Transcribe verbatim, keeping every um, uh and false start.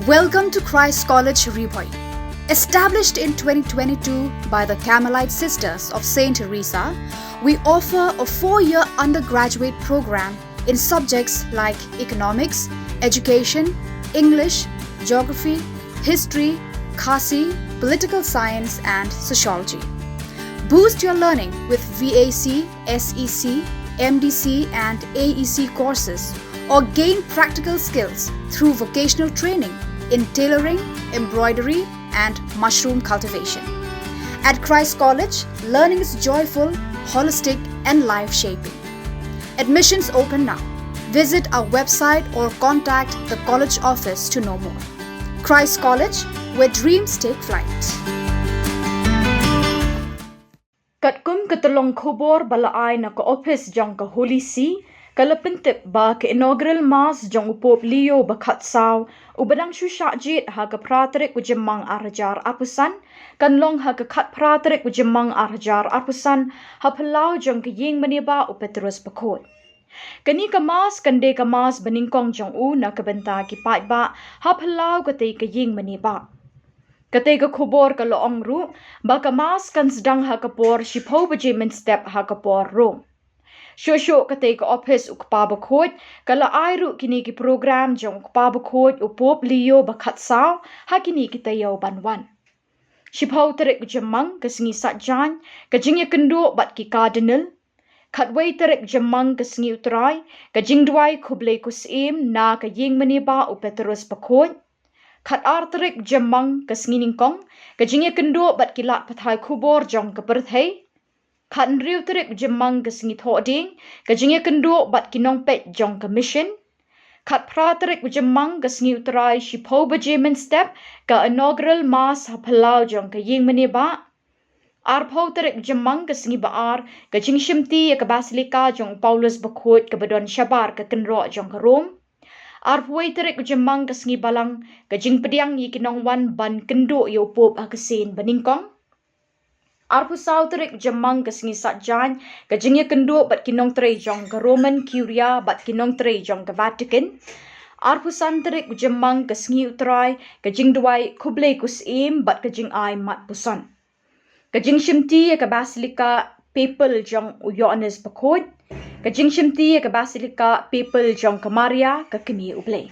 Welcome to Christ College Ri Bhoi. Established in twenty twenty-two by the Carmelite Sisters of Saint Teresa, we offer a four-year undergraduate program in subjects like economics, education, English, geography, history, Khasi, political science, and sociology. Boost your learning with V A C, S E C, M D C, and A E C courses, or gain practical skills through vocational training in tailoring, embroidery, and mushroom cultivation. At Christ College, learning is joyful, holistic, and life shaping. Admissions open now. Visit our website or contact the college office to know more. Christ College, where dreams take flight. Katkum ka tyllong khubor ba la ai na ka ophis jong ka Holy See, ka la pyntip ba ka inaugural mass jong u Pope Leo ba khatsaw, u ba dang shu shah jied ha ka phra tarik u Jymmang ar hajar arphew san, kan long ha ka khatphra tarik u Jymmang ar hajar arphew san, ha phyllaw jong ka ïing mane ba u Petrus Bakhuid. Kane ka mass kan dei ka mass banyngkong jong u na ka bynta ki paidbah ha phyllaw katei ka ïing mane ba. Katei ka khubor ka la ong ruh ba ka mass kan sdang ha ka por shiphew baje mynstep ha ka por Rom. Shuh shuh katei ka ophis u Kpa Bakhuid ka la ai ruh kine ki program jong u Kpa Bakhuid u Pope Leo ba khatsaw ha kine ki taïew ban wan. Shiphew tarik u Jymmang ka sngi Saitjaiñ, ka jingïakynduh bad ki Cardinal. Khatwei tarik u Jymmang ka sngi U Trai, ka jingduwai khublei khusyiem na ka ïing mane ba u Petrus Bakhuid. Khatar tarik u Jymmang ka sngi Nyngkong, ka jingïakynduh bad ki lad pathai khubor jong ka pyrthei. Khathynriew tarik u Jymmang ka sngi Thohdieng, ka jingïakynduh bad ki nongpeit jong ka mission. Khatphra tarik u Jymmang ka sngi U Trai shiphew baje mynstep, ka inaugural mass ha phyllaw jong ka ïing mane ba. Arphew tarik u Jymmang ka sngi Ba-ar, ka jingshimti ïa ka Basilica jong u Paulus Bakhuid kaba don shabar ka kynroh jong ka Rom. Arphew wei tarik u Jymmang ka sngi Balang, ka jingpdiang ïa ki nongwan ban kynduh ïa u Pope ha ka sien banyngkong. Arphew saw tarik u Jymmang ka sngi Saitjaiñ, ka jingïakynduh bad ki nongtrei jong ka Roman Curia bad ki nongtrei jong ka Vatican. Arphew san tarik u Jymmang ka sngi U Trai, ka jingduwai khublei khusyiem bad ka jingai mat puson. Ka jingshimti ïa ka Basilica Papal jong u Ïoannis Bakhuid. Ka jingshimti ïa ka Basilica Papal jong ka Maria ka Kmie U Blei.